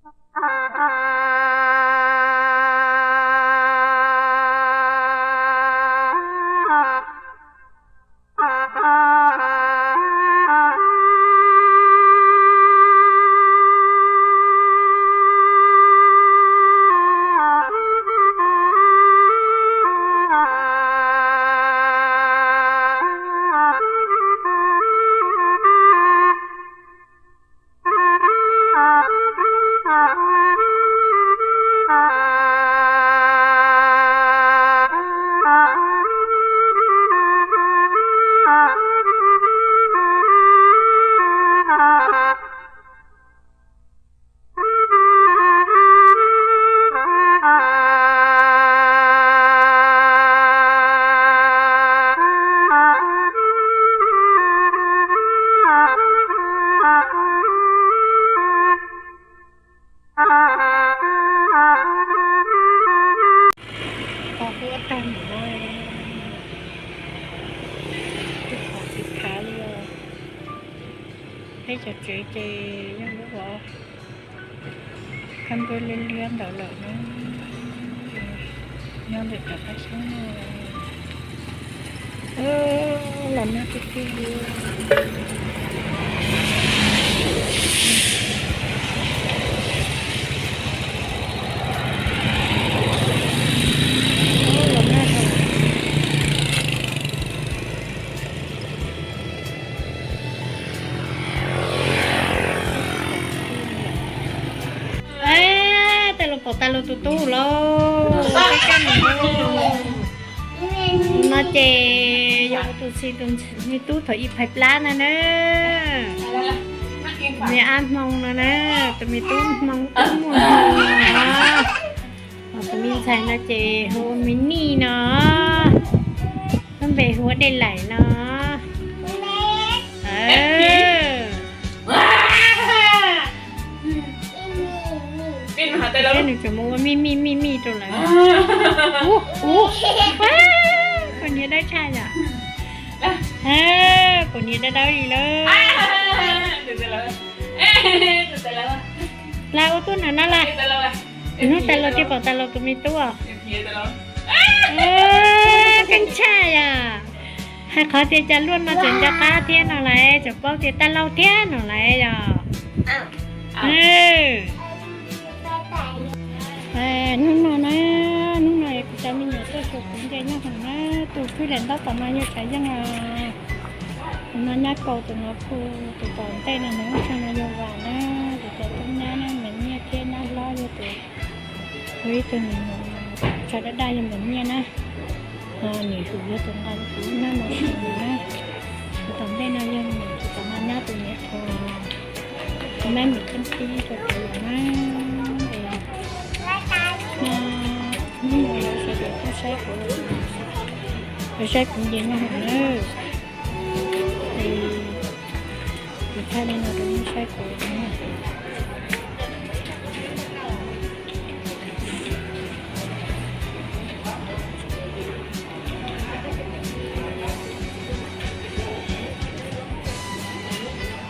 Qhov huab tag npaum no, tus qhov tsis khav li os. Peb cov tsev ces yog lub vov khab nplooj liab liab ntawd lawm na. Nyob ntawm cov qab xyoob no los nag tiag tiag li. Tej laus pom tas los tus tub lauj. No ces yog tus txiv tus me tub thaum ib phav plab no na. Me ab hmoo no na, tus me tub hmoo tub muaj hmoo no. Tus me ntxhais no ces hu ua Me Nij no, lub npe hu ua Dej Laim no. Thiab nws tseem mus ua mij mij mij mij rau lawv. Ub, ub, poj niam dawb tshaj yom. Poj niam dawb dawb li lawm. Lawv ua tuaj no na lawm. Hnub tas los thiaj pom tas los tus me tub. Keej tshaj yom. Hais qhov tias cas luaj no tseem nco qab thiab no lawm, tseem paub tias tas los thiab no lawm yom. Hnub no na, hnub no kuv cov me nyuam tuaj xyuas kuv nce nyob hoom na, tus twb daim ntaub tom no yog Tsav Yeej os. Tus no Nyab Kaus, tus no Phu, tus tom ntej no nws lub tsho no yog Vam na, tus cov tub nyab na Maiv Nyiaj thiab Nyab Hlob yog tus, tus ib tug nws tso daj daj yog Maiv Nyiaj na. Ho Nim Hwm yog tus nqa kuv nab no na. Tus tom ntej no yog Nim, tus tom no Nyab tus niam tus, tus mab Nim Keeb Tib rau kuv na. Es no hnub no sawv daws tuaj saib kuv, saib kuv nce nyob hoom na. Es kuv thaij li no rau nej saib kuv na.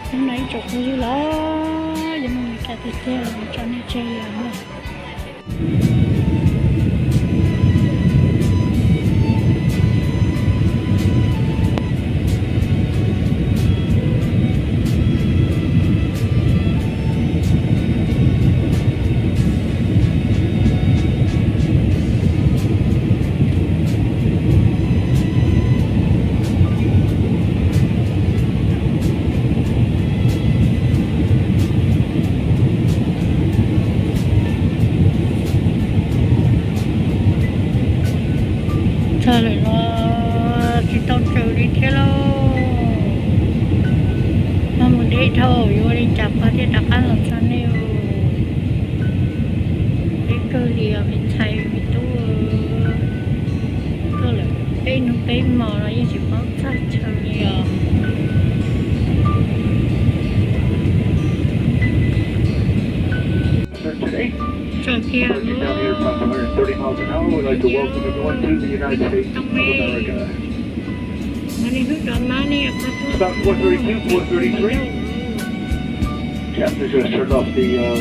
Hnub no ib tsoom phooj ywg los yuav mus Meskas tiag tiag, tso nej tseg os. Txog lawm los tsis tau tsaws li thiab lauj. Mas mus deb dhau, yuav ua li cas pog thiaj rov qab los txog nej. Deb kawg li os me ntxhais me tub. Tuaj lawm peb hnub peb hmo los yeej tsis paub txog chaw li os. Txog kiag lawm. Hnub no hnub rov mab ne, pog tuaj. Captain just turned off the, uh,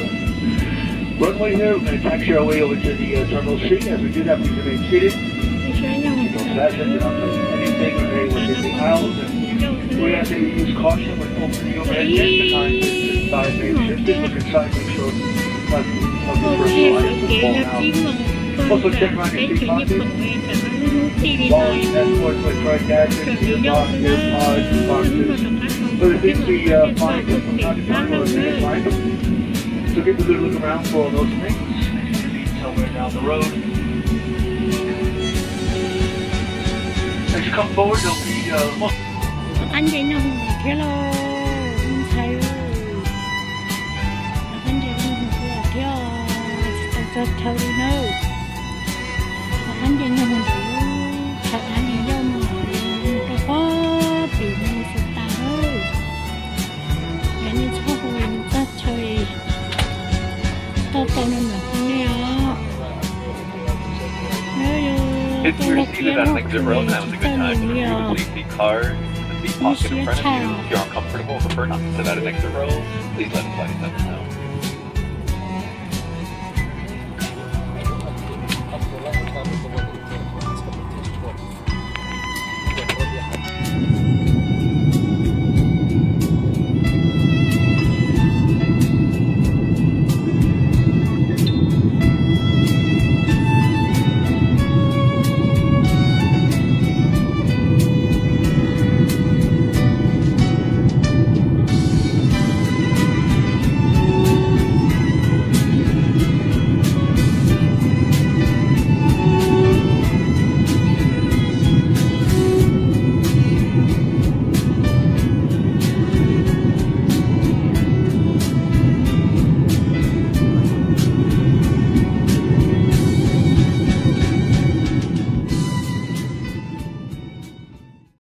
Runway here, we're going to taxi our way over to the uh, terminal C. As we do that, please remain seated. Don't fasten, do not touch anything or anywhere in the aisles. And we ask that you use caution when opening overhead bins. The kind inside may have shifted. Look inside, make sure nothing of the personal items will fall out. Also check around your seat pockets. Wallets, passports, electronic gadgets, earbuds, earpods, boxes. Other things we uh, find from time to time or may find. So get a good look around for all those things. Somewhere down the road. As you come forward, there'll be uh, Qab nce nyuag mus thiab los ntxhais, qab nce nyuag mus thiab thiab, tsis tau txog chaw li na. Qab nce nyuag mus ntawd, chaw qab nce yoj mus, mus rau pob pem Minnesota na. Yog nej txhob hu txog chaw tau tau no mam hu nej os. If you're seated at an exit row, now is a good time to remove the safety card from the seat pocket in front of you. If you're uncomfortable or prefer not to sit at an exit row, please let a flight attendant